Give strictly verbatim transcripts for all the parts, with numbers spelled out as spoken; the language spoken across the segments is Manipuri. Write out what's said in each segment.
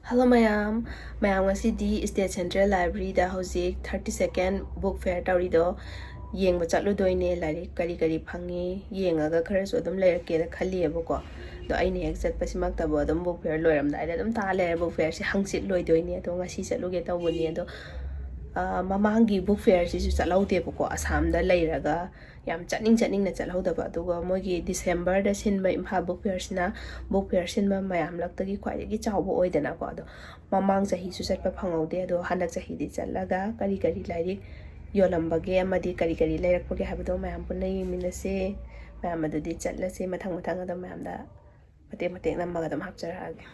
Hello ꯃꯌꯥꯝ, ꯃꯌꯥꯝ ꯉꯁꯤꯗꯤ State Central Library ꯗ ꯍꯧꯖꯤꯛ thirty second book fair ꯇꯧꯔꯤꯗꯣ ꯌꯦꯡꯕ ꯆꯠꯂꯨꯗꯣꯏꯅꯦ꯫ ꯂꯥꯏꯔꯤꯛ ꯀꯔꯤ ꯀꯔꯤ ꯐꯪꯉꯤ ꯌꯦꯡꯉꯒ ꯈꯔꯁꯨ ꯑꯗꯨꯝ ꯂꯩꯔꯛꯀꯦꯅ ꯈꯜꯂꯤꯑꯕꯀꯣ꯫ ꯑꯗꯣ ꯑꯩꯅ ꯍꯦꯛ ꯆꯠꯄꯁꯤꯃꯛꯇꯕꯨ ꯑꯗꯨꯝ book fair ꯂꯣꯏꯔꯝꯗꯥꯏꯗ ꯑꯗꯨꯝ ꯇꯥ ꯂꯩꯔꯦ꯫ Book fair ꯁꯦ ꯍꯪꯆꯤꯠ ꯂꯣꯏꯗꯣꯏꯅꯦ, ꯑꯗꯣ ꯉꯁꯤ ꯆꯠꯂꯨꯒꯦ ꯇꯧꯕꯅꯤ꯫ ꯑꯗꯣ ꯑꯥ, ꯃꯃꯥꯡꯒꯤ book fair ꯁꯤꯁꯨ ꯆꯠꯍꯧꯗꯦꯕꯀꯣ꯫ ꯑꯁꯥꯝꯗ ꯂꯩꯔꯒ ꯌꯥꯝ ꯆꯠꯅꯤꯡ ꯆꯠꯅꯤꯡꯅ ꯆꯠꯍꯧꯗꯕ꯫ ꯑꯗꯨꯒ ꯃꯣꯏꯒꯤ December ꯗ ꯁꯤꯟꯕ ꯏꯝꯐꯥꯜ book fair ꯁꯤꯅ book fair ꯁꯤꯟꯕ ꯃꯌꯥꯝꯂꯛꯇꯒꯤ ꯈ꯭ꯋꯥꯏꯗꯒꯤ ꯆꯥꯎꯕ ꯑꯣꯏꯗꯅꯀꯣ꯫ ꯑꯗꯣ ꯃꯃꯥꯡ ꯆꯍꯤꯁꯨ ꯆꯠꯄ ꯐꯪꯍꯧꯗꯦ꯫ ꯑꯗꯣ ꯍꯟꯗꯛ ꯆꯍꯤꯗꯤ ꯆꯠꯂꯒ ꯀꯔꯤ ꯀꯔꯤ ꯂꯥꯏꯔꯤꯛ ꯌꯣꯜꯂꯝꯕꯒꯦ ꯑꯃꯗꯤ ꯀꯔꯤ ꯀꯔꯤ ꯂꯩꯔꯛꯄꯒꯦ ꯍꯥꯏꯕꯗꯣ ꯃꯌꯥꯝ ꯄꯨꯟꯅ ꯌꯦꯡꯃꯤꯟꯅꯁꯦ꯫ ꯃꯌꯥꯝ ꯑꯗꯨꯗꯤ ꯆꯠꯂꯁꯦ ꯃꯊꯪ ꯃꯊꯪ꯫ ꯑꯗꯣ ꯃꯌꯥꯝꯗ ꯃꯇꯦꯛ ꯃꯇꯦꯛ ꯅꯝꯃꯒ ꯑꯗꯨꯝ ꯍꯥꯞꯆꯔꯛꯑꯒꯦ꯫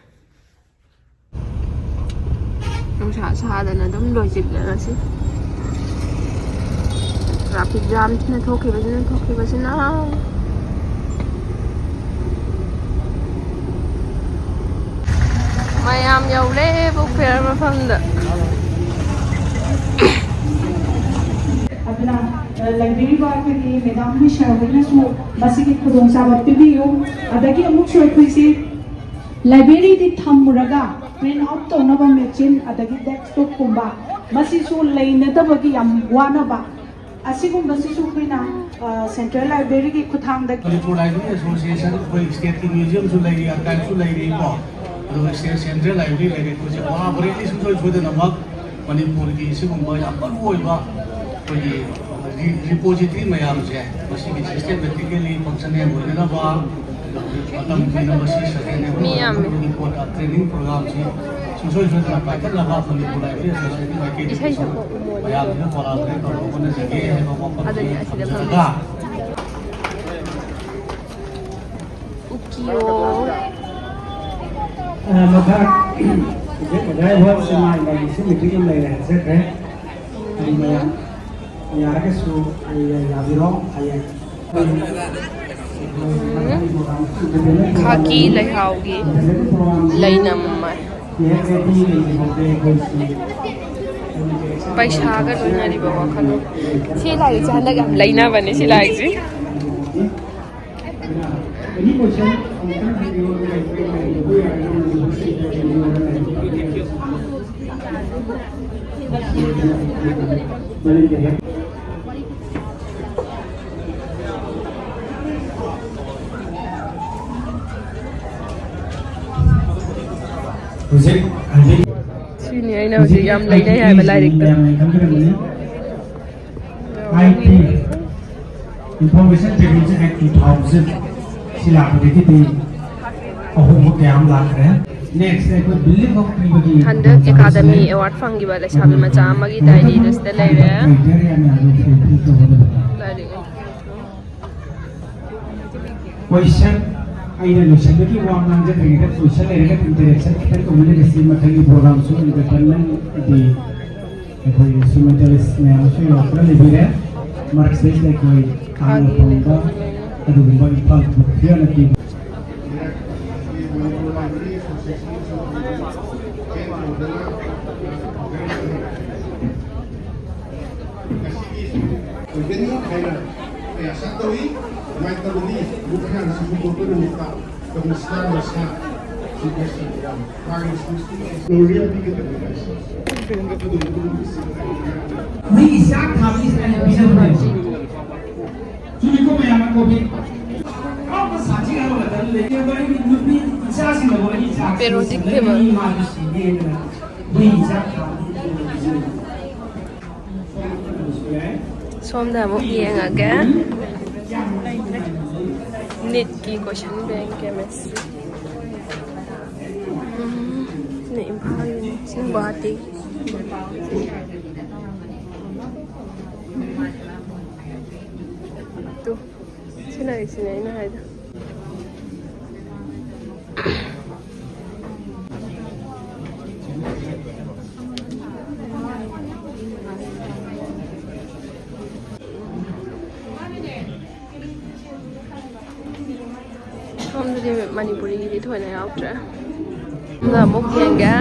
ꯅꯨꯡꯁꯥ ꯁꯥꯗꯅ ꯑꯗꯨꯝ ꯂꯣꯏꯁꯤꯜꯂꯦ ꯉꯁꯤ꯫ Traffic jam ꯁꯤꯅ ꯊꯣꯛꯈꯤꯕꯁꯤꯅ ꯊꯣꯛꯈꯤꯕꯁꯤꯅ꯫ ꯃꯌꯥꯝ ꯌꯧꯔꯦ book fair ꯃꯐꯝꯗ꯫ ꯑꯗꯨꯅ, ꯑ, ꯂꯩꯕꯤꯔꯤꯕ ꯑꯩꯈꯣꯏꯒꯤ ꯃꯦꯗꯥꯝ ꯃꯤꯁꯔ ꯍꯣꯏꯅꯁꯨ ꯃꯁꯤꯒꯤ ꯈꯨꯗꯣꯡꯆꯥꯕ ꯄꯤꯕꯤꯌꯨ꯫ ꯑꯗꯒꯤ ꯑꯃꯨꯛꯁꯨ ꯑꯩꯈꯣꯏꯁꯤ library ꯗꯤ ꯊꯝꯃꯨꯔꯒ print out ꯇꯧꯅꯕ machine ꯑꯗꯒꯤ desktop ꯀꯨꯝꯕ ꯃꯁꯤꯁꯨ ꯂꯩꯅꯗꯕꯒꯤ ꯌꯥꯝ ꯋꯥꯅꯕ ꯑꯁꯤꯒꯨꯝꯕꯁꯤꯁꯨ ꯑꯩꯈꯣꯏꯅ, ꯑ, Central Library ꯒꯤ ꯈꯨꯠꯊꯥꯡꯗꯒꯤ Manipur Library Association, ꯑꯩꯈꯣꯏ state ꯀꯤ museum ꯁꯨ ꯂꯩꯔꯤ, archive ꯁꯨ ꯂꯩꯔꯤꯀꯣ꯫ ꯑꯗꯨꯒ state Central Library ꯂꯩꯔꯤ, ꯑꯩꯈꯣꯏꯁꯦ collaboratively ꯁꯨꯡꯁꯣꯏ ꯁꯣꯏꯗꯅꯃꯛ ꯃꯅꯤꯄꯨꯔꯒꯤ ꯁꯤꯒꯨꯝꯕ ꯌꯥꯝ ꯃꯔꯨ ꯑꯣꯏꯕ ꯑꯩꯈꯣꯏꯒꯤ ꯔꯤ-, repository ꯃꯌꯥꯝꯁꯦ ꯃꯁꯤꯒꯤ systematically functional ꯑꯣꯏꯅꯅꯕ ꯃꯇꯝ ꯀꯨꯏꯅ ꯃꯁꯤ sustainable ꯃꯤ ꯌꯥꯝꯃꯤ꯫ ꯑꯣꯏꯅꯕꯒꯤ ꯄꯣꯠꯇ training program ꯁꯤ ꯁꯨꯡꯁꯣꯏ ꯁꯣꯏꯗꯅ ꯄꯥꯏꯈꯠꯅꯕ ꯃꯅꯤꯄꯨꯔ Library Association ꯀꯤ ꯏꯁꯩ ꯁꯛꯄ ꯎꯃꯣꯟ ꯃꯌꯥꯝꯁꯤꯅ collaborate ꯇꯧꯔꯒ ꯍꯣꯠꯅꯖꯒꯦ ꯍꯥꯏꯕ ꯋꯥꯐꯝꯁꯤ ꯑꯗꯨꯅꯤ ꯑꯁꯤꯗ ꯊꯝꯖꯔꯒ ꯐꯝꯃꯤꯁꯦ꯫ ꯎꯀꯤꯌꯣ꯫ ꯑ, ꯃꯈꯥ ꯍꯧꯖꯤꯛ ꯑꯣꯖꯥ ꯏꯕꯣꯛ ꯁꯤꯃꯥ ꯏꯃꯥꯒꯤ ꯁꯤ meeting ꯑꯃ ꯂꯩꯔꯦ ꯍꯥꯏꯖꯈ꯭ꯔꯦ꯫ ꯑꯗꯨ ꯃꯌꯥꯝ ꯌꯥꯔꯒꯁꯨ ꯌꯥꯕꯤꯔꯣ꯫ ꯍꯌꯦꯡ ꯈꯥꯀꯤ ꯂꯩꯍꯥꯎꯒꯤ ꯂꯩꯅꯝ ꯑꯃ꯫ ꯄꯩꯁꯥꯒ ꯂꯣꯏꯅꯔꯤꯕ ꯋꯥꯈꯜꯂꯣꯟ꯫ ꯁꯤ ꯂꯥꯏꯔꯤꯛꯁꯦ ꯍꯟꯗꯛ ꯌꯥꯝ ꯂꯩꯅꯕꯅꯦ, ꯁꯤ ꯂꯥꯏꯔꯤꯛꯁꯦ꯫ Any question? ꯑꯃꯨꯛꯇꯪ ꯍꯪꯕꯤꯌꯣ, ꯑꯗꯨꯒ ꯑꯩꯈꯣꯏ ꯂꯩꯔꯤꯕ ꯌꯥꯔꯒꯗꯤ ꯃꯅꯤꯄꯨꯔ state ꯇ ꯂꯩꯔꯤꯕ ꯂꯩꯔꯤꯕ ꯍꯧꯖꯤꯛ ꯍꯧꯖꯤꯛ ꯁꯤꯅꯤ ꯑꯩꯅ ꯍꯧꯖꯤꯛ ꯌꯥꯝ ꯂꯩꯅꯩ ꯍꯥꯏꯕ ꯂꯥꯏꯔꯤꯛꯇꯣ꯫ ꯃꯌꯥꯝꯅ ꯈꯪꯕꯤꯔꯝꯒꯅꯤ꯫ ꯑꯥꯏ T, Information Technology Act two thousand ꯁꯤ ꯂꯥꯛꯄꯗꯒꯤꯗꯤ ꯑꯍꯣꯡꯕ ꯀꯌꯥ ꯑꯃ ꯂꯥꯛꯈ꯭ꯔꯦ꯫ Next ꯑꯩꯈꯣꯏ building of ꯄꯤꯕꯒꯤ ꯍꯟꯗꯛ ꯈꯨꯗꯣꯡꯆꯥꯕꯁꯤ ꯑꯦꯀꯥꯗꯃꯤ ꯂꯩ꯫ ꯑꯦꯋꯥꯔꯗ ꯐꯪꯈꯤꯕ ꯂꯩꯁꯥꯕꯤ ꯃꯆꯥ ꯑꯃꯒꯤ ꯗꯥꯏꯔꯤꯗꯨ ꯁꯤꯗ ꯂꯩꯔꯦ꯫ ꯍꯥꯏꯔꯤꯕ criteria ꯃꯌꯥꯝꯗꯣ fulfill ꯇꯧꯒꯗꯕ꯫ ꯂꯥꯏꯔꯤꯛ꯫ Question, ꯑꯩꯅ ꯂꯣꯏꯁꯤꯟꯕꯒꯤ ꯋꯥ ꯉꯥꯡꯖꯗ꯭ꯔꯤꯉꯩꯗ question ꯂꯩꯔꯒ interaction ꯈꯤꯇꯪ ꯇꯧꯃꯤꯟꯅꯔꯁꯤ꯫ ꯃꯊꯪꯒꯤ programꯁꯨ entertainmentꯗꯤ ꯑꯩꯈꯣꯏ instrumentalist ꯃꯌꯥꯝꯁꯨ ꯌꯧꯔꯛꯇꯨꯅ ꯂꯩꯕꯤꯔꯦ꯫ ꯃꯔꯛ ꯁꯤꯗꯩꯁꯤꯗ ꯑꯩꯈꯣꯏ ꯇꯥꯡꯅ ꯐꯪꯕ ꯑꯗꯨꯒꯨꯝꯕ ꯏꯝꯐꯥꯜ ꯐꯤꯌꯔꯅ ꯄꯤꯕ꯫ ꯑꯣꯏꯒꯅꯤ ꯍꯥꯏꯅ ꯑꯩ ꯑꯥꯁꯥ ꯇꯧꯏ꯫ ꯅꯨꯡꯉꯥꯏꯇꯕꯗꯤ ꯃꯨꯛ ꯍꯥꯟꯅ ꯁꯤꯁꯨ ꯄꯣꯛꯄ ꯅꯨꯃꯤꯠꯇ ꯀꯃꯤꯁꯅꯔ ꯃꯁꯥ ꯆꯤꯐ ꯒꯦꯁ ꯑꯣꯏꯅ ꯃꯥꯒꯤ ꯔꯤꯁꯄꯣꯟꯁꯤꯕꯤꯂꯤꯇꯤ ꯃꯦꯃꯣꯔꯤꯌꯦꯜ ꯄꯤꯒꯗꯕꯅꯤ ꯍꯥꯏꯁꯦ꯫ ꯑꯗꯨꯒꯨꯝꯕ ꯃꯤꯁꯤꯡ ꯍꯥꯏꯅ ꯃꯤꯒꯤ ꯆꯥꯛ ꯊꯥꯕꯒꯤ ꯁꯥꯏꯅ ꯄꯤꯖꯕꯅꯦ꯫ ꯆꯨꯝꯃꯤꯀꯣ ꯃꯌꯥꯝ ꯀꯣꯕꯤ? ꯀꯔꯝꯕ ꯁꯥꯊꯤ ꯍꯥꯏꯕ ꯃꯇꯝꯗ ꯂꯩꯇꯦꯕ ꯑꯩꯒꯤ ꯅꯨꯄꯤ ꯏꯆꯥꯁꯤꯡꯅꯕꯨ ꯑꯩꯒꯤ ꯆꯥꯛꯁꯤ ꯄꯦꯔꯣꯗꯤꯛ ꯁꯤꯟꯅꯕ ꯇꯦꯕꯜ꯫ ꯃꯤ ꯃꯥꯒꯤ ꯁꯤꯗꯦꯗꯅ ꯍꯨꯏ ꯆꯥꯛ ꯊꯥꯕꯒꯤ ꯄꯤꯖꯕꯁꯨ ꯌꯥꯏ꯫ ꯁꯣꯝꯗ ꯑꯃꯨꯛ ꯌꯦꯡꯉꯒꯦ꯫ ꯅꯤꯠꯀꯤ question bank chemistry꯫ ꯎꯝ, ꯁꯤꯅ ꯏꯝꯐꯥꯜꯒꯤꯅꯤ, ꯁꯤꯅ ꯒꯨꯋꯥꯍꯥꯇꯤ꯫ ꯇꯨ, ꯁꯤ ꯂꯩꯔꯤꯁꯤꯅꯦ ꯑꯩꯅ ꯍꯥꯏꯗꯣ꯫ ꯁꯣꯝꯗꯗꯤ ꯃꯅꯤꯄꯨꯔꯤꯒꯤꯗꯤ ꯊꯣꯏꯅ ꯌꯥꯎꯗ꯭ꯔꯦ꯫ ꯁꯣꯝꯗ ꯑꯃꯨꯛ ꯌꯦꯡꯒꯦ꯫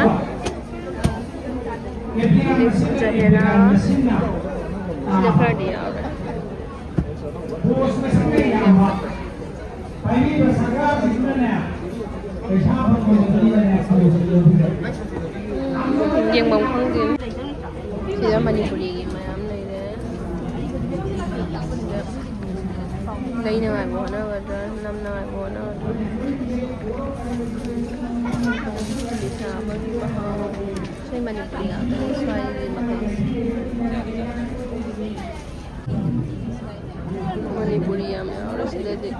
ꯖꯍꯦꯔꯥ꯫ ꯁꯤꯗ ꯈꯔꯗꯤ ꯌꯥꯎꯔꯦ꯫ ꯎꯝ, ꯌꯦꯡꯐꯝ ꯈꯪꯗꯦ꯫ ꯃꯅꯤꯄꯨꯔꯤꯒꯤ ꯃꯌꯥꯝ ꯂꯩꯔꯦ꯫ ꯂꯩꯅꯉꯥꯏꯕꯨ ꯍꯣꯠꯅꯒꯗ꯭ꯔꯥ, ꯅꯝꯅꯉꯥꯏꯕꯨ ꯍꯣꯠꯅꯒꯗ꯭ꯔꯥ꯫ ꯁꯤ ꯃꯅꯤꯄꯨꯔꯤ ꯉꯥꯛꯇꯅꯤ ꯁ꯭ꯋꯥꯏꯒꯤ ꯃꯈꯩꯁꯦ꯫ ꯃꯅꯤꯄꯨꯔꯤ ꯌꯥꯝ ꯌꯥꯎꯔꯦ ꯁꯤꯗꯗꯤ꯫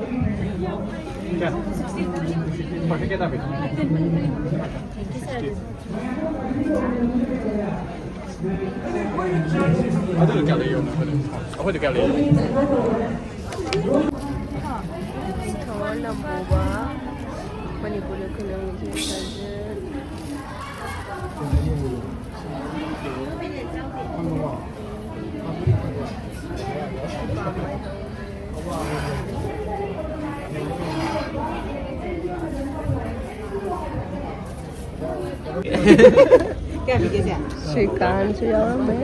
ꯑꯗꯨꯗꯣ ꯀꯌꯥ ꯂꯩꯌꯣ? ꯑꯩꯈꯣꯏꯗ ꯀꯌꯥ ꯂꯩꯌꯣ? ꯊꯧꯒꯜ ꯂꯝꯕꯨꯕ ꯃꯅꯤꯄꯨꯔꯗ ꯈꯨꯂꯪꯒꯤ ꯁꯥꯖꯦꯜ꯫ ꯀꯌꯥ ꯄꯤꯒꯦ ꯁꯦ? ꯁ꯭ꯔꯤꯀꯥꯟꯁꯨ ꯌꯥꯎꯔꯝꯃꯦ꯫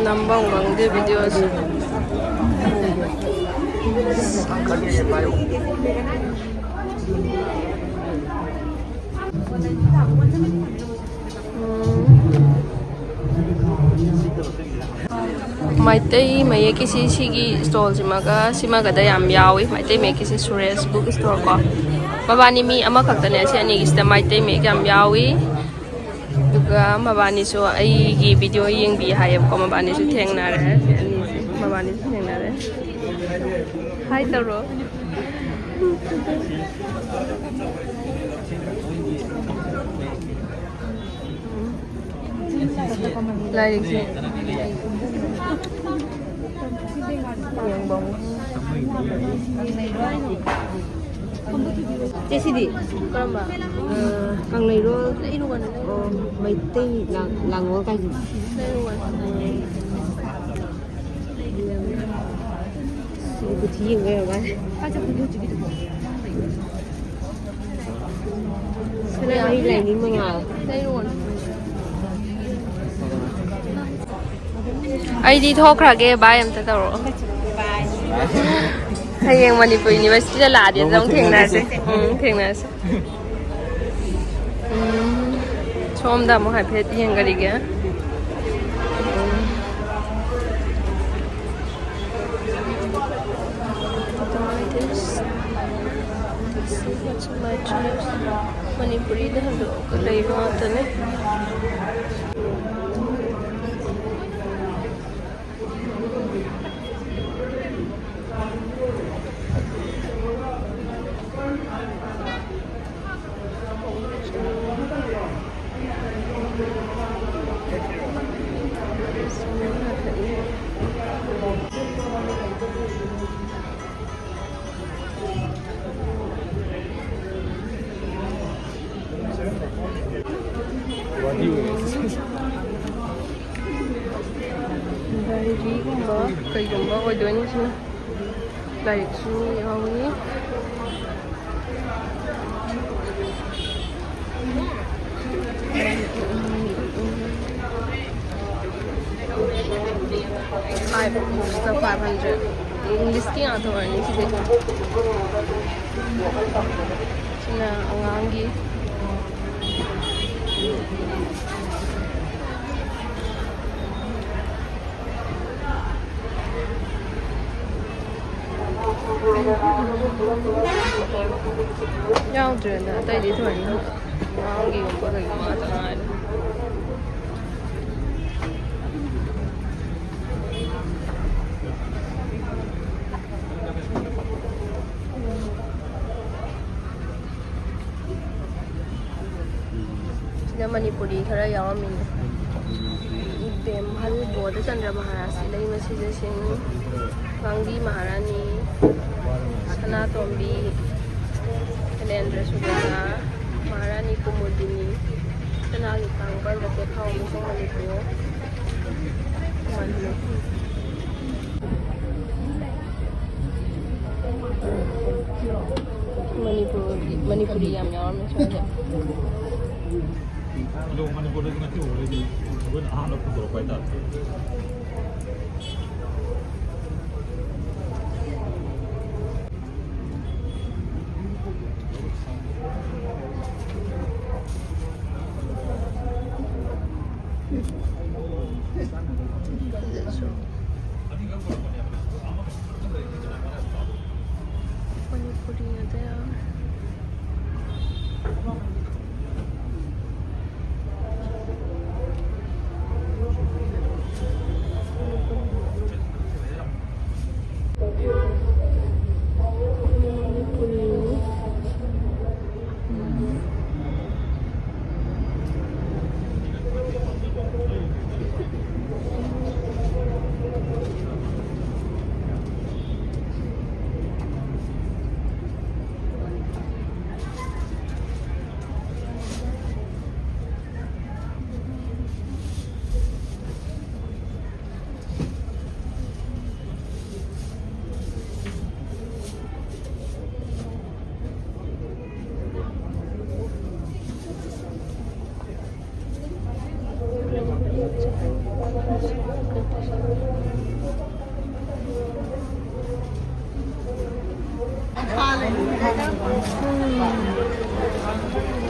ꯅꯝꯕꯝ ꯈꯪꯗꯦ ꯚꯤꯗꯤꯑꯣꯁꯦ꯫ ꯎꯝ꯫ ꯃꯩꯇꯩ ꯃꯌꯦꯛꯀꯤꯁꯤ ꯁꯤꯒꯤ ꯏꯁꯇꯣꯜꯁꯤꯃꯒ ꯁꯤꯃꯒꯗ ꯌꯥꯝ ꯌꯥꯎꯏ꯫ ꯃꯩꯇꯩ ꯃꯌꯦꯛꯀꯤꯁꯤ ꯁꯨꯔꯦꯁ ꯕꯨꯛ ꯏꯁꯇꯣꯔ ꯀꯣ꯫ ꯃꯕꯥꯅꯤ ꯃꯤ ꯑꯃꯈꯛꯇꯅꯦ ꯁꯤ ꯑꯅꯤꯒꯤꯁꯤꯗ ꯃꯩꯇꯩ ꯃꯌꯦꯛ ꯌꯥꯝ ꯌꯥꯎꯏ꯫ ꯑꯗꯨꯒ ꯃꯕꯥꯅꯤꯁꯨ ꯑꯩꯒꯤ ꯚꯤꯗꯤꯑꯣ ꯌꯦꯡꯕꯤ ꯍꯥꯏꯌꯦꯕꯀꯣ꯫ ꯃꯕꯥꯅꯤꯁꯨ ꯊꯦꯡꯅꯔꯦ꯫ ꯁꯤ ꯑꯅꯤꯁꯦ ꯃꯕꯥꯅꯤꯁꯨ ꯊꯦꯡꯅꯔꯦ꯫ ꯍꯥꯏ ꯇꯧꯔꯣ꯫ ꯂꯥꯏꯔꯤꯛꯁꯦ ꯌꯦꯡꯕ ꯑꯃꯨꯛ꯫ ꯆꯦ, ꯁꯤꯗꯤ? ꯀꯔꯝꯕ? ꯑ, ꯀꯪꯂꯩꯔꯣꯜ꯫ ꯂꯩꯔꯨꯒꯅꯨ, ꯂꯩꯔꯨꯒꯅꯨ꯫ ꯑꯣ, ꯃꯩꯇꯩ ꯂꯥꯡ-, ꯂꯥꯡꯉꯣꯜ ꯀꯥꯏꯁꯦ꯫ ꯂꯩꯔꯨꯒꯅꯨ꯫ ꯁꯤꯗꯤ ꯀꯨꯊꯤ ꯌꯦꯡꯕ ꯌꯥꯝ ꯋꯥꯏ꯫ ꯁꯅꯥꯃꯍꯤ ꯂꯥꯏꯅꯤꯡ ꯃꯉꯥꯜ꯫ ꯂꯩꯔꯨꯒꯅꯨ꯫ ꯑꯩꯗꯤ ꯊꯣꯛꯈ꯭ꯔꯒꯦ, ꯕꯥꯏ ꯑꯝꯇ ꯇꯧꯔꯛꯑꯣ꯫ ꯍꯌꯦꯡ ꯃꯅꯤꯄꯨꯔ ꯌꯨꯅꯤꯚꯔꯁꯤꯇꯤꯗ ꯂꯥꯛꯑꯗꯤ ꯑꯗꯨꯝ ꯊꯦꯡꯅꯔꯁꯦ꯫ ꯎꯝ, ꯊꯦꯡꯅꯔꯁꯦ꯫ ꯎꯝ, ꯁꯣꯝꯗ ꯑꯃꯨꯛ ꯍꯥꯏꯐꯦꯠ ꯌꯦꯡꯒꯔꯤꯒꯦ꯫ ꯎꯝ꯫ ꯃꯅꯤꯄꯨꯔꯤꯗ ꯍꯟꯗꯣꯛꯑꯒ ꯂꯩꯕ ꯉꯥꯛꯇꯅꯦ꯫ ꯗꯥꯏꯔꯤꯒꯨꯝꯕ ꯀꯩꯒꯨꯝꯕ ꯑꯣꯏꯗꯣꯏꯅꯤ ꯁꯤꯅ꯫ ꯂꯥꯏꯔꯤꯛꯁꯨ ꯌꯥꯎꯏ꯫ Five books ꯇ five hundred꯫ English ꯀꯤ ꯉꯥꯛꯇ ꯑꯣꯏꯔꯅꯤ ꯁꯤꯗꯤ꯫ ꯁꯤꯅ ꯑꯉꯥꯡꯒꯤ꯫ ꯌꯥꯎꯗ꯭ꯔꯦꯗ, ꯑꯇꯩꯗꯤ ꯊꯣꯏꯅ ꯉꯥꯡꯒꯤꯒꯨꯝꯕ ꯀꯩꯒꯨꯝꯕ ꯉꯥꯛꯇ ꯉꯥꯏꯔꯦ꯫ ꯁꯤꯗ ꯃꯅꯤꯄꯨꯔꯤ ꯈꯔ ꯌꯥꯎꯔꯝꯃꯤꯅꯦ꯫ ꯏꯕꯦꯝꯍꯜ ꯕꯣꯙꯆꯟꯗ꯭ꯔ ꯃꯍꯥꯔꯥꯖꯀꯤ ꯂꯩꯃ ꯁꯤꯖꯁꯤꯡ, ꯉꯥꯡꯕꯤ ꯃꯍꯥꯔꯥꯅꯤ, ꯁꯅꯥꯇꯣꯝꯕꯤ, ꯆꯦꯟꯗ꯭ꯔꯁꯨ ꯃꯍꯥꯔꯥꯅꯤ ꯀꯨꯃꯨꯗꯤꯅꯤ, ꯁꯅꯥꯒꯤ ꯀꯥꯡꯕ, ꯖꯀꯦꯠ ꯐꯥꯎꯕꯁꯨ ꯃꯅꯤꯄꯨꯔ꯫ ꯃꯅꯤꯄꯨꯔꯒꯤ, ꯃꯅꯤꯄꯨꯔꯤ ꯌꯥꯝ ꯌꯥꯎꯔꯝꯃꯦ ꯁ꯭ꯋꯥꯏꯗ꯫ ꯑꯗꯣ ꯃꯅꯤꯄꯨꯔꯗꯁꯨ ꯉꯁꯤ ꯎꯕꯗꯩꯗꯤ ꯑꯩꯈꯣꯏꯅ ꯑꯍꯥꯟꯕ ꯄꯨꯊꯣꯔꯛꯄ ꯍꯥꯏꯇꯥꯔꯦ꯫ ꯃꯅꯤꯄꯨꯔꯤ ꯉꯥꯛꯇ ꯌꯥꯎꯔꯦ꯫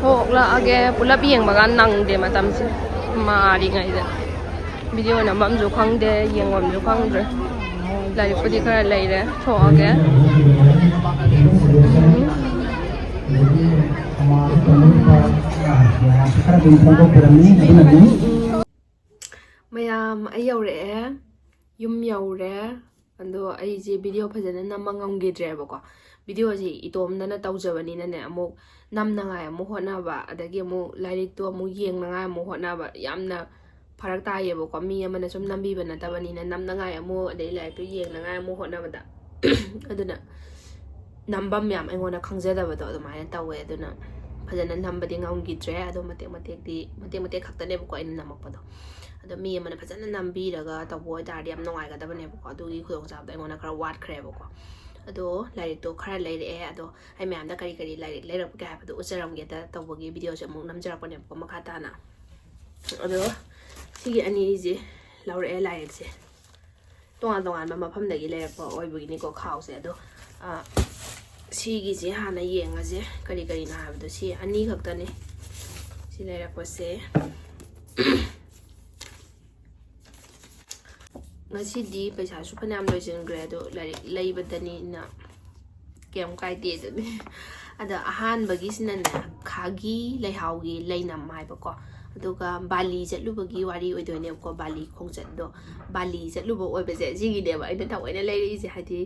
ꯊꯣꯛꯂꯛꯑꯒꯦ꯫ ꯄꯨꯂꯞ ꯌꯦꯡꯕꯒ ꯅꯪꯗꯦ ꯃꯇꯝꯁꯦ, ꯃꯥꯔꯤꯉꯩꯗ꯫ ꯚꯤꯗꯤꯑꯣ ꯅꯝꯐꯝꯁꯨ ꯈꯪꯗꯦ, ꯌꯦꯡꯐꯝꯁꯨ ꯈꯪꯗ꯭ꯔꯦ꯫ ꯂꯥꯏꯔꯤꯛꯄꯨꯗꯤ ꯈꯔ ꯂꯩꯔꯦ, ꯊꯣꯛꯑꯒꯦ꯫ ꯃꯌꯥꯝ, ꯑꯩ ꯌꯧꯔꯛꯑꯦ, ꯌꯨꯝ ꯌꯧꯔꯦ꯫ ꯑꯗꯣ ꯑꯩꯁꯦ ꯚꯤꯗꯤꯑꯣ ꯐꯖꯅ ꯅꯝꯕ ꯉꯝꯈꯤꯗ꯭ꯔꯦꯕꯀꯣ꯫ ꯚꯤꯗꯤꯑꯣꯁꯦ ꯏꯇꯣꯝꯗꯅ ꯇꯧꯖꯕꯅꯤꯅꯅꯦ, ꯑꯃꯨꯛ ꯅꯝꯅꯉꯥꯏ ꯑꯃꯨꯛ ꯍꯣꯠꯅꯕ, ꯑꯗꯒꯤ ꯑꯃꯨꯛ ꯂꯥꯏꯔꯤꯛꯇꯣ ꯑꯃꯨꯛ ꯌꯦꯡꯅꯉꯥꯏ ꯑꯃꯨꯛ ꯍꯣꯠꯅꯕ, ꯌꯥꯝꯅ ꯐꯔꯛ ꯇꯥꯏꯌꯦꯕꯀꯣ꯫ ꯃꯤ ꯑꯃꯅ ꯁꯨꯝ ꯅꯝꯕꯤꯕ ꯅꯠꯇꯕꯅꯤꯅ, ꯅꯝꯅꯉꯥꯏ ꯑꯃꯨꯛ, ꯑꯗꯩ ꯂꯥꯏꯔꯤꯛꯇꯣ ꯌꯦꯡꯅꯉꯥꯏ ꯑꯃꯨꯛ ꯍꯣꯠꯅꯕꯗ꯫ ꯑꯗꯨꯅ ꯅꯝꯐꯝ ꯌꯥꯝ ꯑꯩꯉꯣꯟꯗ ꯈꯪꯖꯗꯕꯗꯣ ꯑꯗꯨꯃꯥꯏꯅ ꯇꯧꯋꯦ꯫ ꯑꯗꯨꯅ ꯐꯖꯅ ꯅꯝꯕꯗꯤ ꯉꯝꯈꯤꯗ꯭ꯔꯦ꯫ ꯑꯗꯣ ꯃꯇꯦꯛ ꯃꯇꯦꯛꯇꯤ, ꯃꯇꯦꯛ ꯃꯇꯦꯛ ꯈꯛꯇꯅꯦꯕꯀꯣ ꯑꯩꯅ ꯅꯝꯃꯛꯄꯗꯣ꯫ ꯑꯗꯣ ꯃꯤ ꯑꯃꯅ ꯐꯖꯅ ꯅꯝꯕꯤꯔꯒ ꯇꯧꯕ ꯑꯣꯏꯇꯥꯔꯗꯤ ꯌꯥꯝ ꯅꯨꯡꯉꯥꯏꯒꯗꯕꯅꯦꯕꯀꯣ꯫ ꯑꯗꯨꯒꯤ ꯈꯨꯗꯣꯡꯆꯥꯕꯗꯣ ꯑꯩꯉꯣꯟꯗ ꯈꯔ ꯋꯥꯠꯈ꯭ꯔꯦꯕꯀꯣ꯫ ꯑꯗꯣ ꯂꯥꯏꯔꯤꯛꯇꯣ ꯈꯔ ꯂꯩꯔꯛꯑꯦ꯫ ꯑꯗꯣ ꯑꯩ ꯃꯌꯥꯝꯗ ꯀꯔꯤ ꯀꯔꯤ ꯂꯥꯏꯔꯤꯛ ꯂꯩꯔꯛꯄꯒꯦ ꯍꯥꯏꯕꯗꯣ ꯎꯠꯆꯔꯝꯒꯦꯗ ꯇꯧꯕꯒꯤ ꯚꯤꯗꯤꯑꯣꯁꯦ ꯑꯃꯨꯛ ꯅꯝꯖꯔꯛꯄꯅꯦꯕꯀꯣ ꯃꯈꯥ ꯇꯥꯅ꯫ ꯑꯗꯣ ꯁꯤꯒꯤ ꯑꯅꯤꯁꯦ ꯂꯧꯔꯛꯑꯦ ꯂꯥꯏꯔꯤꯛꯁꯦ꯫ ꯇꯣꯉꯥꯟ ꯇꯣꯉꯥꯟꯕ ꯃꯐꯝꯗꯒꯤ ꯂꯩꯔꯛꯄ ꯑꯣꯏꯕꯒꯤꯅꯤꯀꯣ ꯈꯥꯎꯁꯦ꯫ ꯑꯗꯣ, ꯑ, ꯁꯤꯒꯤꯁꯦ ꯍꯥꯟꯅ ꯌꯦꯡꯉꯁꯦ, ꯀꯔꯤ ꯀꯔꯤꯅꯣ ꯍꯥꯏꯕꯗꯣ꯫ ꯁꯤ ꯑꯅꯤ ꯈꯛꯇꯅꯤ ꯁꯤ ꯂꯩꯔꯛꯄꯁꯦ꯫ ꯉꯁꯤꯗꯤ ꯄꯩꯁꯥꯁꯨ ꯐꯅꯌꯥꯝ ꯂꯣꯏꯁꯤꯟꯈ꯭ꯔꯦ, ꯑꯗꯣ ꯂꯥꯏꯔꯤꯛ ꯂꯩꯕꯗꯅꯤꯅ ꯀꯩꯝ ꯀꯥꯏꯗꯦ ꯑꯗꯨꯅꯤ꯫ ꯑꯗ ꯑꯍꯥꯟꯕꯒꯤꯁꯤꯅꯅꯦ, ꯈꯥꯒꯤ ꯂꯩꯍꯥꯎꯒꯤ ꯂꯩꯅꯝ ꯍꯥꯏꯕꯀꯣ꯫ ꯑꯗꯨꯒ ꯕꯥꯂꯤ ꯆꯠꯂꯨꯕꯒꯤ ꯋꯥꯔꯤ ꯑꯣꯏꯗꯣꯏꯅꯦꯕꯀꯣ, ꯕꯥꯂꯤ ꯈꯣꯡꯆꯠꯇꯣ꯫ ꯕꯥꯂꯤ ꯆꯠꯂꯨꯕ ꯑꯣꯏꯕꯁꯦ ꯁꯤꯒꯤꯅꯦꯕ ꯑꯩꯅ ꯊꯑꯣꯏꯅ ꯂꯩꯔꯛꯏꯁꯦ, ꯍꯥꯏꯗꯤ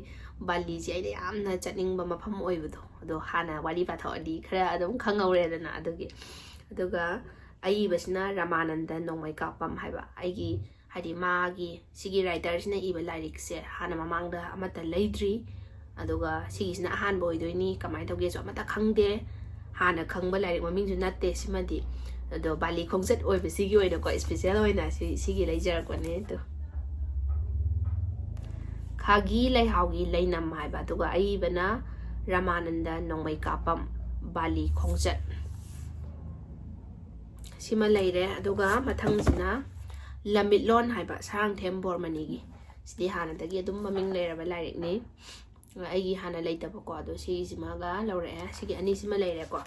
ꯕꯥꯂꯤꯁꯦ ꯑꯩꯅ ꯌꯥꯝꯅ ꯆꯠꯅꯤꯡꯕ ꯃꯐꯝ ꯑꯣꯏꯕꯗꯣ꯫ ꯑꯗꯣ ꯍꯥꯟꯅ ꯋꯥꯔꯤ ꯄꯥꯊꯣꯛꯑꯗꯤ ꯈꯔ ꯑꯗꯨꯝ ꯈꯪꯍꯧꯔꯦꯗꯅ꯫ ꯑꯗꯨꯒꯤ, ꯑꯗꯨꯒ ꯑꯏꯕꯁꯤꯅ ꯔꯃꯥꯅꯟꯗ ꯅꯣꯡꯃꯩ ꯀꯥꯞꯄꯝ ꯍꯥꯏꯕ꯫ ꯑꯩꯒꯤ, ꯍꯥꯏꯗꯤ ꯃꯥꯒꯤ, ꯁꯤꯒꯤ ꯔꯥꯏꯇꯔꯁꯤꯅ ꯏꯕ ꯂꯥꯏꯔꯤꯛꯁꯦ ꯍꯥꯟꯅ ꯃꯃꯥꯡꯗ ꯑꯃꯠꯇ ꯂꯩꯗ꯭ꯔꯤ꯫ ꯑꯗꯨꯒ ꯁꯤꯒꯤꯁꯤꯅ ꯑꯍꯥꯟꯕ ꯑꯣꯏꯗꯣꯏꯅꯤ, ꯀꯃꯥꯏꯅ ꯇꯧꯒꯦꯁꯨ ꯑꯃꯠꯇ ꯈꯪꯗꯦ꯫ ꯍꯥꯟꯅ ꯈꯪꯕ ꯂꯥꯏꯔꯤꯛ ꯃꯃꯤꯡꯁꯨ ꯅꯠꯇꯦ ꯁꯤꯃꯗꯤ꯫ ꯑꯗꯣ ꯕꯥꯂꯤ ꯈꯣꯡꯆꯠ ꯑꯣꯏꯕꯁꯤꯒꯤ ꯑꯣꯏꯅꯀꯣ, ꯏꯁꯄꯤꯁꯦꯜ ꯑꯣꯏꯅ ꯁꯤ, ꯁꯤꯒꯤ ꯂꯩꯖꯔꯛꯄꯅꯦ꯫ ꯑꯗꯣ ꯈꯥꯒꯤ ꯂꯩꯍꯥꯎꯒꯤ ꯂꯩꯅꯝ ꯍꯥꯏꯕ, ꯑꯗꯨꯒ ꯑꯏꯕꯅ ꯔꯃꯥꯅꯟꯗ ꯅꯣꯡꯃꯩ ꯀꯥꯞꯄꯝ, ꯕꯥꯂꯤ ꯈꯣꯡꯆꯠ꯫ ꯁꯤꯃ ꯂꯩꯔꯦ꯫ ꯑꯗꯨꯒ ꯃꯊꯪꯁꯤꯅ ꯂꯝꯃꯤꯠꯂꯣꯟ ꯍꯥꯏꯕ, ꯁꯥꯔꯥꯡꯊꯦꯝ ꯕꯣꯔꯃꯅꯤꯒꯤ꯫ ꯁꯤꯗꯤ ꯍꯥꯟꯅꯗꯒꯤ ꯑꯗꯨꯝ ꯃꯃꯤꯡ ꯂꯩꯔꯕ ꯂꯥꯏꯔꯤꯛꯅꯤ꯫ ꯑꯩꯒꯤ ꯍꯥꯟꯅ ꯂꯩꯇꯕꯀꯣ, ꯑꯗꯣ ꯁꯤꯁꯤꯃꯒ ꯂꯧꯔꯛꯑꯦ꯫ ꯁꯤꯒꯤ ꯑꯅꯤꯁꯤꯃ ꯂꯩꯔꯦꯀꯣ꯫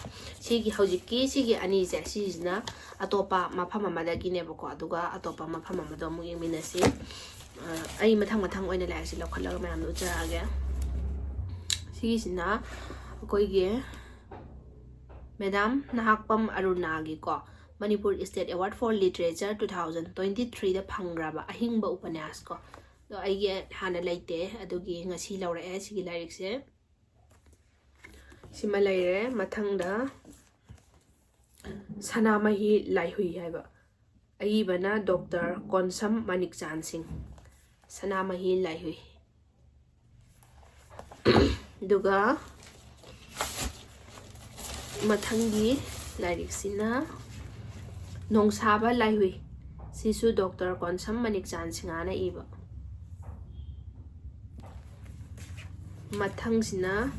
ꯁꯤꯒꯤ ꯍꯧꯖꯤꯛꯀꯤ ꯁꯤꯒꯤ ꯑꯅꯤꯁꯦ, ꯁꯤꯁꯤꯅ ꯑꯇꯣꯞꯄ ꯃꯐꯝ ꯑꯃꯗꯒꯤꯅꯦꯕꯀꯣ, ꯑꯗꯨꯒ ꯑꯇꯣꯞꯄ ꯃꯐꯝ ꯑꯃꯗꯣ ꯑꯃꯨꯛ ꯌꯦꯡꯃꯤꯟꯅꯁꯤ꯫ ꯑ, ꯑꯩ ꯃꯊꯪ ꯃꯊꯪ ꯑꯣꯏꯅ ꯂꯥꯏꯔꯤꯛꯁꯦ ꯂꯧꯈꯠꯂꯒ ꯃꯌꯥꯝꯗ ꯎꯠꯆꯔꯛꯑꯒꯦ꯫ ꯁꯤꯒꯤꯁꯤꯅ ꯑꯩꯈꯣꯏꯒꯤ ꯃꯦꯗꯥꯝ ꯅꯍꯥꯛꯄꯝ ꯑꯔꯨꯅꯥꯒꯤꯀꯣ, Manipur State Award for Literature two thousand twenty-threeꯗ ꯐꯪꯈ꯭ꯔꯕ ꯑꯍꯤꯡꯕ ꯎꯄꯅ꯭ꯌꯥꯁ ꯀꯣ꯫ ꯑꯗꯣ ꯑꯩꯒꯤ ꯍꯥꯟꯅ ꯂꯩꯇꯦ, ꯑꯗꯨꯒꯤ ꯉꯁꯤ ꯂꯧꯔꯛꯑꯦ ꯁꯤꯒꯤ ꯂꯥꯏꯔꯤꯛꯁꯦ꯫ ꯁꯤꯃ ꯂꯩꯔꯦ꯫ ꯃꯊꯪꯗ ꯁꯅꯥꯃꯍꯤ ꯂꯥꯏꯍꯨꯏ ꯍꯥꯏꯕ, ꯑꯏꯕꯅ ꯗꯣꯛꯇꯔ ꯀꯣꯟꯁꯝ ꯃꯅꯤꯛꯆꯥꯟ ꯁꯤꯡ꯫ ꯁꯅꯥꯃꯍꯤ ꯂꯥꯏꯍꯨꯏ꯫ ꯑꯗꯨꯒ ꯃꯊꯪꯒꯤ ꯂꯥꯏꯔꯤꯛꯁꯤꯅ ꯅꯣꯡꯁꯥꯕ ꯂꯥꯏꯍꯨꯏ꯫ ꯁꯤꯁꯨ ꯗꯣꯛꯇꯔ ꯀꯣꯟꯁꯝ ꯃꯅꯤꯛꯆꯥꯟ ꯁꯤꯡꯍꯅ ꯏꯕ꯫ ꯃꯊꯪꯁꯤꯅ,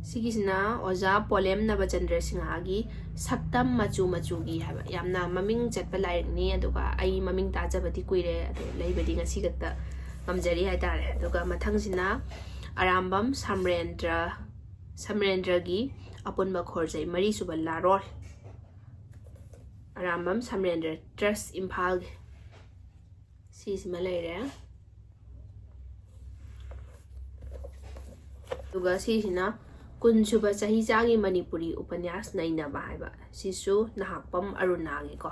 ꯁꯤꯒꯤꯁꯤꯅ ꯑꯣꯖꯥ ꯄꯣꯂꯦꯝ ꯅꯕꯆꯟꯗ꯭ꯔ ꯁꯤꯡꯍꯒꯤ ꯁꯛꯇꯝ ꯃꯆꯨ ꯃꯆꯨꯒꯤ ꯍꯥꯏꯕ, ꯌꯥꯝꯅ ꯃꯃꯤꯡ ꯆꯠꯄ ꯂꯥꯏꯔꯤꯛꯅꯤ꯫ ꯑꯗꯨꯒ ꯑꯩ ꯃꯃꯤꯡ ꯇꯥꯖꯕꯗꯤ ꯀꯨꯏꯔꯦ, ꯑꯗꯣ ꯂꯩꯕꯗꯤ ꯉꯁꯤ ꯈꯛꯇ ꯉꯝꯖꯔꯤ ꯍꯥꯏꯇꯥꯔꯦ꯫ ꯑꯗꯨꯒ ꯃꯊꯪꯁꯤꯅ ꯑꯔꯥꯝꯕꯝ ꯁꯝꯔꯦꯟꯗ꯭ꯔ, ꯁꯝꯔꯦꯟꯗ꯭ꯔꯒꯤ ꯑꯄꯨꯟꯕ ꯈꯣꯔꯖꯩ, ꯃꯔꯤꯁꯨꯕ ꯂꯥꯔꯣꯜ꯫ ꯑꯔꯥꯝꯕꯝ ꯁꯝꯔꯦꯟꯗ꯭ꯔ ꯇ꯭ꯔꯁ, ꯏꯝꯐꯥꯜꯒꯤ꯫ ꯁꯤꯁꯤꯃ ꯂꯩꯔꯦ꯫ ꯑꯗꯨꯒ ꯁꯤꯁꯤꯅ ꯀꯨꯟꯁꯨꯕ ꯆꯍꯤꯆꯥꯒꯤ ꯃꯅꯤꯄꯨꯔꯤ ꯎꯄꯟꯌꯥꯁ ꯅꯩꯅꯕ ꯍꯥꯏꯕ꯫ ꯁꯤꯁꯨ ꯅꯍꯥꯛꯄꯝ ꯑꯔꯨꯅꯥꯒꯤꯀꯣ꯫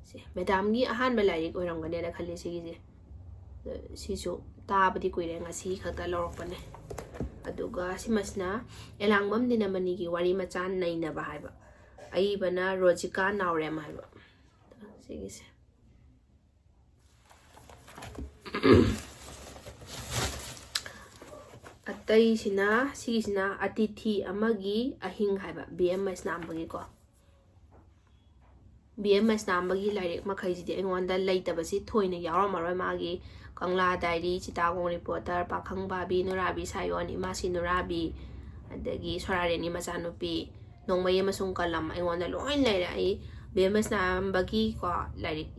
ꯁꯤ ꯃꯦꯗꯥꯝꯒꯤ ꯑꯍꯥꯟꯕ ꯂꯥꯏꯔꯤꯛ ꯑꯣꯏꯔꯝꯒꯅꯦꯅ ꯈꯜꯂꯤ ꯁꯤꯒꯤꯁꯦ꯫ ꯑꯗꯣ ꯁꯤꯁꯨ ꯇꯥꯕꯗꯤ ꯀꯨꯏꯔꯦ, ꯉꯁꯤ ꯈꯛꯇ ꯂꯧꯔꯛꯄꯅꯦ꯫ ꯑꯗꯨꯒ ꯁꯤꯃꯁꯤꯅ ꯑꯦꯂꯥꯡꯕꯝ ꯗꯤꯅꯃꯅꯤꯒꯤ ꯋꯥꯔꯤ ꯃꯆꯥ ꯅꯩꯅꯕ ꯍꯥꯏꯕ꯫ ꯑꯏꯕꯅ ꯔꯣꯖꯤꯀꯥ ꯅꯥꯎꯔꯦꯝ ꯍꯥꯏꯕ꯫ ꯁꯤꯒꯤꯁꯦ꯫ ꯑꯇꯩꯁꯤꯅ, ꯁꯤꯒꯤꯁꯤꯅ ꯑꯇꯤꯊꯤ ꯑꯃꯒꯤ ꯑꯍꯤꯡ ꯍꯥꯏꯕ, ꯕꯤ ꯑꯦꯝ ꯃꯩꯁꯅꯥꯝꯕꯒꯤꯀꯣ꯫ ꯕꯤ ꯑꯦꯝ ꯃꯩꯁꯅꯥꯝꯕꯒꯤ ꯂꯥꯏꯔꯤꯛ ꯃꯈꯩꯁꯤꯗꯤ ꯑꯩꯉꯣꯟꯗ ꯂꯩꯇꯕꯁꯤ ꯊꯣꯏꯅ ꯌꯥꯎꯔꯝꯃꯔꯣꯏ꯫ ꯃꯥꯒꯤ ꯀꯪꯂꯥ ꯗꯥꯏꯔꯤ, ꯆꯤꯇꯥꯒꯣꯡ ꯔꯤꯄꯣꯔꯇꯔ, ꯄꯥꯈꯪ ꯐꯥꯕꯤ, ꯅꯨꯔꯥꯕꯤ ꯁꯥꯌꯣꯟ, ꯏꯃꯥꯁꯤ ꯅꯨꯔꯥꯕꯤ, ꯑꯗꯒꯤ ꯁꯣꯔꯥꯔꯦꯟꯒꯤ ꯃꯆꯥꯅꯨꯄꯤ, ꯅꯣꯡꯃꯩ ꯑꯃꯁꯨꯡ ꯀꯂꯝ ꯑꯩꯉꯣꯟꯗ ꯂꯣꯏ ꯂꯩꯔꯦ꯫ ꯑꯩ ꯕꯤ ꯑꯦꯝ ꯃꯩꯁꯅꯥꯝꯕꯒꯤꯀꯣ ꯂꯥꯏꯔꯤꯛ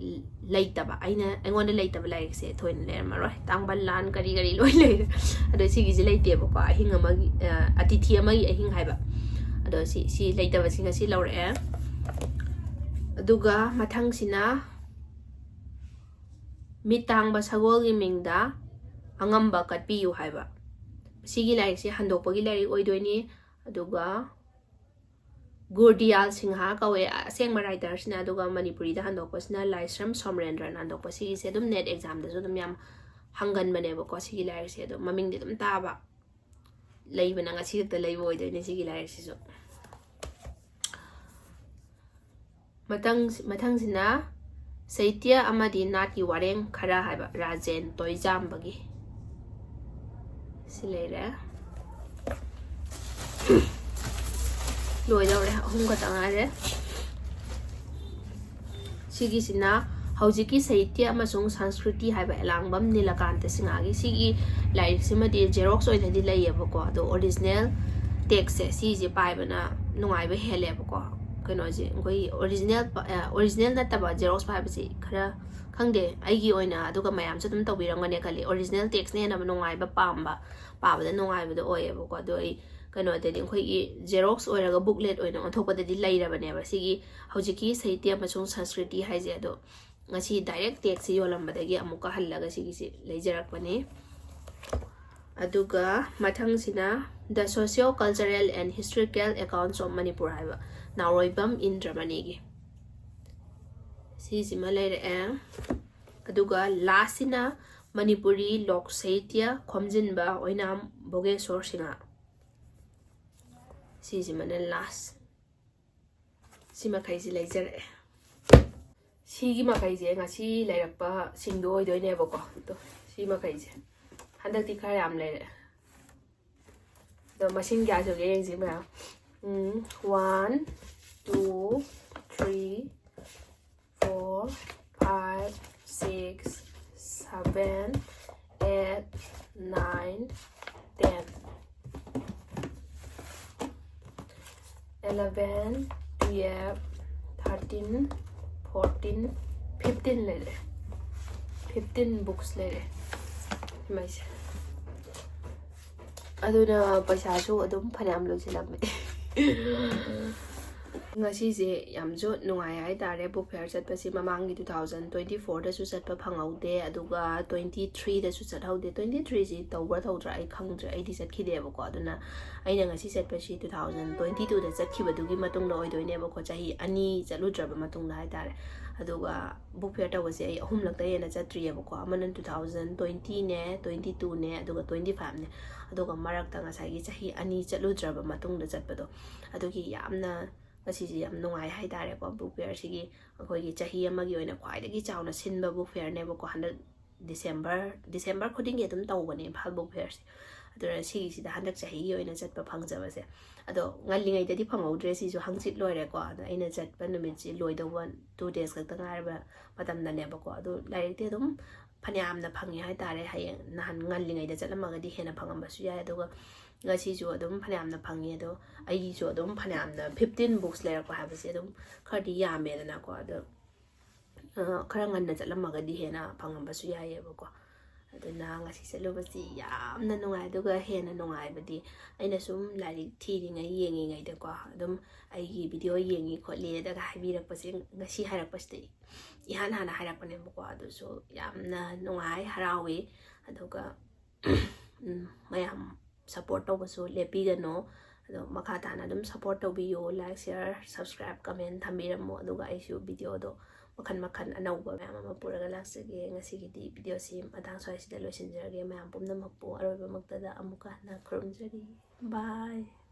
ꯂꯩꯇꯕ, ꯑꯩꯅ, ꯑꯩꯉꯣꯟꯗ ꯂꯩꯇꯕ ꯂꯥꯏꯔꯤꯛꯁꯦ ꯊꯣꯏꯅ ꯂꯩꯔꯝꯃꯔꯣꯏ꯫ ꯇꯥꯡꯕꯜ ꯂꯥꯟ ꯀꯔꯤ ꯀꯔꯤ ꯂꯣꯏ ꯂꯩꯔꯦ꯫ ꯑꯗꯣ ꯁꯤꯒꯤꯁꯦ ꯂꯩꯇꯦꯕꯀꯣ, ꯑꯍꯤꯡ ꯑꯃꯒꯤ, ꯑ, ꯑꯇꯤꯊꯤ ꯑꯃꯒꯤ ꯑꯍꯤꯡ ꯍꯥꯏꯕ꯫ ꯑꯗꯣ ꯁꯤ, ꯁꯤ ꯂꯩꯇꯕꯁꯤ ꯉꯁꯤ ꯂꯧꯔꯛꯑꯦ꯫ ꯑꯗꯨꯒ ꯃꯊꯪꯁꯤꯅ ꯃꯤꯠ ꯇꯥꯡꯕ ꯁꯒꯣꯜꯒꯤ ꯃꯤꯡꯗ ꯑꯉꯝꯕ ꯀꯠꯄꯤꯌꯨ ꯍꯥꯏꯕ꯫ ꯁꯤꯒꯤ ꯂꯥꯏꯔꯤꯛꯁꯦ ꯍꯟꯗꯣꯛꯄꯒꯤ ꯂꯥꯏꯔꯤꯛ ꯑꯣꯏꯗꯣꯏꯅꯤ꯫ ꯑꯗꯨꯒ ꯒꯨꯔꯗꯤꯌꯥꯜ ꯁꯤꯡꯍ ꯀꯧꯋꯦ ꯑꯁꯦꯡꯕ ꯔꯥꯏꯇꯔꯁꯤꯅ, ꯑꯗꯨꯒ ꯃꯅꯤꯄꯨꯔꯤꯗ ꯍꯟꯗꯣꯛꯄꯁꯤꯅ ꯂꯥꯏꯁ꯭ꯔꯝ ꯁꯣꯃꯔꯦꯟꯗ꯭ꯔꯅ ꯍꯟꯗꯣꯛꯄ꯫ ꯁꯤꯒꯤꯁꯦ ꯑꯗꯨꯝ ꯅꯦꯠ ꯑꯦꯛꯖꯥꯝꯗꯁꯨ ꯑꯗꯨꯝ ꯌꯥꯝ ꯍꯪꯒꯟꯕꯅꯦꯕꯀꯣ ꯁꯤꯒꯤ ꯂꯥꯏꯔꯤꯛꯁꯦ꯫ ꯑꯗꯣ ꯃꯃꯤꯡꯗꯤ ꯑꯗꯨꯝ ꯇꯥꯕ, ꯂꯩꯕꯅ ꯉꯁꯤ ꯈꯛꯇ ꯂꯩꯕ ꯑꯣꯏꯗꯣꯏꯅꯦ ꯁꯤꯒꯤ ꯂꯥꯏꯔꯤꯛꯁꯤꯁꯨ꯫ ꯃꯊꯪ, ꯃꯊꯪꯁꯤꯅ ꯁꯩꯇ꯭ꯌ ꯑꯃꯗꯤ ꯅꯥꯠꯀꯤ ꯋꯥꯔꯦꯡ ꯈꯔ ꯍꯥꯏꯕ, ꯔꯥꯖꯦꯟ ꯇꯣꯏꯖꯥꯝꯕꯒꯤ꯫ ꯁꯤ ꯂꯩꯔꯦ꯫ ꯂꯣꯏꯗꯧꯔꯦ, ꯑꯍꯨꯝ ꯈꯛꯇ ꯉꯥꯏꯔꯦ꯫ ꯁꯤꯒꯤꯁꯤꯅ ꯍꯧꯖꯤꯛꯀꯤ ꯁꯥꯍꯤꯇ꯭ꯌ ꯑꯃꯁꯨꯡ ꯁꯪꯁꯀ꯭ꯔꯤꯇꯤ ꯍꯥꯏꯕ ꯑꯦꯂꯥꯡꯕꯝ ꯅꯤꯂꯀꯥꯟꯇ ꯁꯤꯡꯍꯒꯤ꯫ ꯁꯤꯒꯤ ꯂꯥꯏꯔꯤꯛꯁꯤꯃꯗꯤ ꯖꯦꯔꯣꯛꯁ ꯑꯣꯏꯅꯗꯤ ꯂꯩꯌꯦꯕꯀꯣ, ꯑꯗꯣ ꯑꯣꯔꯤꯖꯤꯅꯦꯜ ꯇꯦꯛꯁꯁꯦ ꯁꯤꯁꯦ ꯄꯥꯏꯕꯅ ꯅꯨꯡꯉꯥꯏꯕ ꯍꯦꯜꯂꯦꯕꯀꯣ꯫ ꯀꯩꯅꯣꯁꯦ ꯑꯩꯈꯣꯏꯒꯤ ꯑꯣꯔꯤꯖꯤꯅꯦꯜ, ꯑꯣꯔꯤꯖꯤꯅꯦꯜ ꯅꯠꯇꯕ ꯖꯦꯔꯣꯛꯁ ꯄꯥꯏꯕꯁꯤ ꯈꯔ, ꯈꯪꯗꯦ, ꯑꯩꯒꯤ ꯑꯣꯏꯅ, ꯑꯗꯨꯒ ꯃꯌꯥꯝꯁꯨ ꯑꯗꯨꯝ ꯇꯧꯕꯤꯔꯝꯒꯅꯤ ꯈꯜꯂꯤ, ꯑꯣꯔꯤꯖꯤꯅꯦꯜ ꯇꯦꯛꯁꯅ ꯍꯦꯟꯅ ꯅꯨꯡꯉꯥꯏꯕ, ꯄꯥꯝꯕ, ꯄꯥꯕꯗ ꯅꯨꯡꯉꯥꯏꯕꯗꯣ ꯑꯣꯏꯌꯦꯕꯀꯣ꯫ ꯑꯗꯣ ꯑꯩ ꯀꯩꯅꯣꯗꯗꯤ ꯑꯩꯈꯣꯏꯒꯤ ꯖꯦꯔꯣꯛꯁ ꯑꯣꯏꯔꯒ ꯕꯨꯛꯂꯦꯠ ꯑꯣꯏꯅ ꯑꯣꯟꯊꯣꯛꯄꯗꯗꯤ ꯂꯩꯔꯕꯅꯦꯕ ꯁꯤꯒꯤ ꯍꯧꯖꯤꯛꯀꯤ ꯁꯥꯍꯤꯇ꯭ꯌ ꯑꯃꯁꯨꯡ ꯁꯪꯁꯀ꯭ꯔꯤꯇꯤ ꯍꯥꯏꯁꯦ꯫ ꯑꯗꯣ ꯉꯁꯤ ꯗꯥꯏꯔꯦꯛ ꯇꯦꯛꯁꯁꯤ ꯌꯣꯜꯂꯝꯕꯗꯒꯤ ꯑꯃꯨꯛꯀ ꯍꯜꯂꯒ ꯁꯤꯒꯤꯁꯤ ꯂꯩꯖꯔꯛꯄꯅꯤ꯫ ꯑꯗꯨꯒ ꯃꯊꯪꯁꯤꯅ The Socio Cultural and Historical Accounts of Manipur ꯍꯥꯏꯕ, ꯅꯥꯎꯔꯣꯏꯕꯝ ꯏꯟꯗ꯭ꯔꯃꯅꯤꯒꯤ꯫ ꯁꯤꯁꯤꯃ ꯂꯩꯔꯛꯑꯦ꯫ ꯑꯗꯨꯒ ꯂꯥꯁꯁꯤꯅ ꯃꯅꯤꯄꯨꯔꯤ ꯂꯣꯛ ꯁꯥꯍꯤꯇ꯭ꯌ ꯈꯣꯝꯖꯤꯟꯕ ꯑꯣꯏꯅꯥꯝ ꯚꯣꯒꯦꯁꯣꯔ ꯁꯤꯡꯍ꯫ ꯁꯤꯁꯤꯃꯅ ꯂꯥꯁ꯫ ꯁꯤ ꯃꯈꯩꯁꯤ ꯂꯩꯖꯔꯛꯑꯦ꯫ ꯁꯤꯒꯤ ꯃꯈꯩꯁꯦ ꯉꯁꯤ ꯂꯩꯔꯛꯄꯁꯤꯡꯗꯣ ꯑꯣꯏꯗꯣꯏꯅꯦꯕꯀꯣ꯫ ꯑꯗꯣ ꯁꯤ ꯃꯈꯩꯁꯦ ꯍꯟꯗꯛꯇꯤ ꯈꯔ ꯌꯥꯝ ꯂꯩꯔꯛꯑꯦ꯫ ꯑꯗꯣ ꯃꯁꯤꯡ ꯀꯌꯥ ꯁꯨꯒꯦ ꯌꯦꯡꯁꯤ ꯃꯌꯥꯝ꯫ ꯎꯝ, one, two, three, four, five, six, seven, eight, nine, ten, eleven, twelve, thirteen, fourteen, fifteen ꯂꯩꯔꯦ꯫ Fifteen books ꯂꯩꯔꯦ ꯁꯤꯃꯩꯁꯦ꯫ ꯑꯗꯨꯅ ꯄꯩꯁꯥꯁꯨ ꯑꯗꯨꯝ ꯐꯅꯌꯥꯝ ꯂꯣꯏꯁꯤꯜꯂꯝꯃꯦ꯫ ꯉꯁꯤꯁꯦ ꯌꯥꯝꯁꯨ ꯅꯨꯡꯉꯥꯏ ꯍꯥꯏꯇꯥꯔꯦ, book fair ꯆꯠꯄꯁꯤ꯫ ꯃꯃꯥꯡꯒꯤ two thousand twenty fourꯗꯁꯨ ꯆꯠꯄ ꯐꯪꯍꯧꯗꯦ, ꯑꯗꯨꯒ twenty threeꯗꯁꯨ ꯆꯠꯍꯧꯗꯦ꯫ Twenty threeꯁꯤ ꯇꯧꯕ꯭ꯔꯥ ꯇꯧꯗ꯭ꯔꯥ ꯑꯩ ꯈꯪꯗ꯭ꯔꯦ, ꯑꯩꯗꯤ ꯆꯠꯈꯤꯗꯦꯕꯀꯣ꯫ ꯑꯗꯨꯅ ꯑꯩꯅ ꯉꯁꯤ ꯆꯠꯄꯁꯤ two thousand twenty twoꯗ ꯆꯠꯈꯤꯕꯗꯨꯒꯤ ꯃꯇꯨꯡꯗ ꯑꯣꯏꯗꯣꯏꯅꯦꯕꯀꯣ, ꯆꯍꯤ ꯑꯅꯤ ꯆꯠꯂꯨꯗ꯭ꯔꯕ ꯃꯇꯨꯡꯗ ꯍꯥꯏꯇꯥꯔꯦ꯫ ꯑꯗꯨꯒ book fair ꯇꯧꯕꯁꯦ ꯑꯩ ꯑꯍꯨꯝꯂꯛꯇꯩ ꯍꯦꯟꯅ ꯆꯠꯇ꯭ꯔꯤꯑꯕꯀꯣ꯫ ꯑꯃꯅ two thousand twentyꯅꯦ, twenty twoꯅꯦ, ꯑꯗꯨꯒ twenty fiveꯅꯦ꯫ ꯑꯗꯨꯒ ꯃꯔꯛꯇ ꯉꯁꯥꯏꯒꯤ ꯆꯍꯤ ꯑꯅꯤ ꯆꯠꯂꯨꯗ꯭ꯔꯕ ꯃꯇꯨꯡꯗ ꯆꯠꯄꯗꯣ, ꯑꯗꯨꯒꯤ ꯌꯥꯝꯅ ꯉꯁꯤꯁꯦ ꯌꯥꯝ ꯅꯨꯡꯉꯥꯏ ꯍꯥꯏꯇꯥꯔꯦꯀꯣ꯫ Book fairꯁꯤꯒꯤ ꯑꯩꯈꯣꯏꯒꯤ ꯆꯍꯤ ꯑꯃꯒꯤ ꯑꯣꯏꯅ ꯈ꯭ꯋꯥꯏꯗꯒꯤ ꯆꯥꯎꯅ ꯁꯤꯟꯕ book fairꯅꯦꯕꯀꯣ꯫ ꯍꯟꯗꯛ December, December ꯈꯨꯗꯤꯡꯒꯤ ꯑꯗꯨꯝ ꯇꯧꯕꯅꯦ ꯏꯝꯐꯥꯜ book fairꯁꯦ꯫ ꯑꯗꯨꯅ ꯁꯤꯒꯤꯁꯤꯗ ꯍꯟꯗꯛ ꯆꯍꯤꯒꯤ ꯑꯣꯏꯅ ꯆꯠꯄ ꯐꯪꯖꯕꯁꯦ꯫ ꯑꯗꯣ ꯉꯜꯂꯤꯉꯩꯗꯗꯤ ꯐꯪꯍꯧꯗ꯭ꯔꯦ, ꯁꯤꯁꯨ ꯍꯪꯆꯤꯠ ꯂꯣꯏꯔꯦꯀꯣ꯫ ꯑꯗꯣ ꯑꯩꯅ ꯆꯠꯄ ꯅꯨꯃꯤꯠꯁꯤ ꯂꯣꯏꯗꯧꯕ two days ꯈꯛꯇ ꯉꯥꯏꯔꯕ ꯃꯇꯝꯗꯅꯦꯕꯀꯣ꯫ ꯑꯗꯨ ꯂꯥꯏꯔꯤꯛꯇꯤ ꯑꯗꯨꯝ ꯐꯅꯌꯥꯝꯅ ꯐꯪꯉꯦ ꯍꯥꯏꯇꯥꯔꯦ꯫ ꯍꯌꯦꯡ ꯅꯍꯥꯟ ꯉꯜꯂꯤꯉꯩꯗ ꯆꯠꯂꯝꯃꯒꯗꯤ ꯍꯦꯟꯅ ꯐꯪꯉꯝꯕꯁꯨ ꯌꯥꯏ꯫ ꯑꯗꯨꯒ ꯉꯁꯤꯁꯨ ꯑꯗꯨꯝ ꯐꯅꯌꯥꯝꯅ ꯐꯪꯉꯦ꯫ ꯑꯗꯣ ꯑꯩꯒꯤꯁꯨ ꯑꯗꯨꯝ ꯐꯅꯌꯥꯝꯅ fifteen books ꯂꯩꯔꯛꯄ ꯍꯥꯏꯕꯁꯦ ꯑꯗꯨꯝ ꯈꯔꯗꯤ ꯌꯥꯝꯃꯦꯗꯅꯀꯣ꯫ ꯑꯗꯣ ꯈꯔ ꯉꯟꯅ ꯆꯠꯂꯝꯃꯒꯗꯤ ꯍꯦꯟꯅ ꯐꯪꯉꯝꯕꯁꯨ ꯌꯥꯏꯌꯦꯕꯀꯣ꯫ ꯑꯗꯨꯅ ꯉꯁꯤ ꯆꯠꯂꯨꯕꯁꯤ ꯌꯥꯝꯅ ꯅꯨꯡꯉꯥꯏ꯫ ꯑꯗꯨꯒ ꯍꯦꯟꯅ ꯅꯨꯡꯉꯥꯏꯕꯗꯤ, ꯑꯩꯅ ꯁꯨꯝ ꯂꯥꯏꯔꯤꯛ ꯊꯤꯔꯤꯉꯩ, ꯌꯦꯡꯉꯤꯉꯩꯗꯀꯣ, ꯑꯗꯨꯝ ꯑꯩꯒꯤ video ꯌꯦꯡꯉꯤ ꯈꯣꯠꯂꯤꯗꯒ ꯍꯥꯏꯕꯤꯔꯛꯄꯁꯦ, ꯉꯁꯤ ꯍꯥꯏꯔꯛꯄꯁꯤꯗ ꯏꯍꯥꯟ ꯍꯥꯟꯅ ꯍꯥꯏꯔꯛꯄꯅꯦꯕꯀꯣ꯫ ꯑꯗꯨꯁꯨ ꯌꯥꯝꯅ ꯅꯨꯡꯉꯥꯏ, ꯍꯔꯥꯎꯏ꯫ ꯑꯗꯨꯒ ꯎꯝ, ꯃꯌꯥꯝ support ꯇꯧꯕꯁꯨ ꯂꯦꯞꯄꯤꯒꯅꯣ꯫ ꯑꯗꯣ ꯃꯈꯥ ꯇꯥꯅ ꯑꯗꯨꯝ support ꯇꯧꯕꯤꯌꯣ, like, share, subscribe, comment ꯊꯝꯕꯤꯔꯝꯃꯣ꯫ ꯑꯗꯨꯒ ꯑꯩꯁꯨ videoꯗꯣ ꯃꯈꯜ ꯃꯈꯜ ꯑꯅꯧꯕ ꯃꯌꯥꯝ ꯑꯃ ꯄꯨꯔꯒ ꯂꯥꯛꯆꯒꯦ꯫ ꯉꯁꯤꯒꯤꯗꯤ videoꯁꯤ ꯃꯇꯥꯡ ꯁ꯭ꯋꯥꯏꯁꯤꯗ ꯂꯣꯏꯁꯤꯟꯖꯔꯒꯦ꯫ ꯃꯌꯥꯝ ꯄꯨꯝꯅꯃꯛꯄꯨ ꯑꯔꯣꯏꯕꯃꯛꯇꯗ ꯑꯃꯨꯛꯀ ꯍꯟꯅ ꯈꯨꯔꯨꯝꯖꯔꯤ꯫ Bye꯫